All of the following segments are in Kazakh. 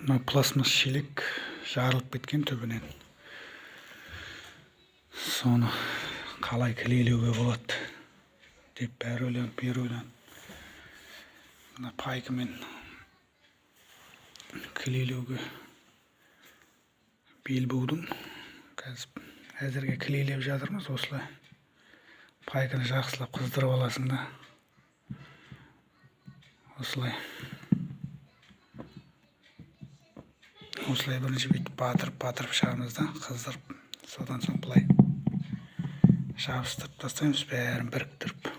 Мына пластмасс шелек жарылып кеткен түбінен. Соны қалай клейлеуге болады деп бәрі ойланып, бері ойланып. Мына пайкамен клейлеуге бел будым. Қазір әзірге клейлеп жатырмыз осылай. Пайканы жақсылап қыздырып аласың да. Осылай. Осылай бірінші бүйтіп батырып шығамыз да, қыздырып, содан соң былай жабыстырып тастаймыз бәрін біріктіріп.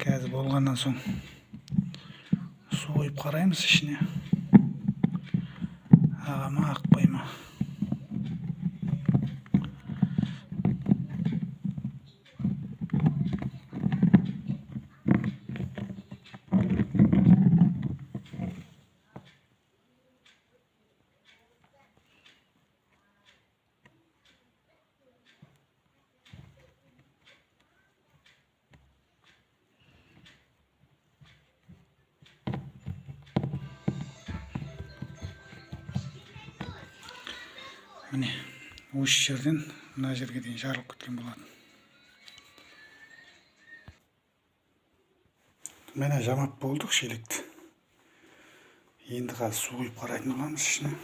Қазір болғаннан соң су құйып қараймыз ішіне. Аға ма, ақпай ма? Міне, осы жерден мына жерге дейін жарылып кеткен болатын. Міне, жамап болдық шелекті. Енді қазір су құйып қарайтын боламыз ішіне.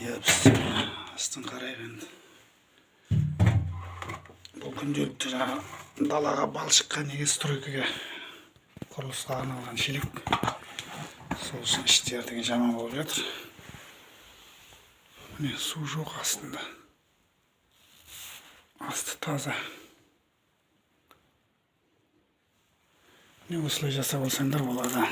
Иә, астын қарайық енді. Бұл күнделікті жаңағы далаға, балшыққа, неге, стройкаға, құрылысқа арналған шелек. Сол үшін іштері деген жаман болып жатыр. Міне, су жоқ астында. Асты таза. Міне, осылай жасап алсаңдар болады.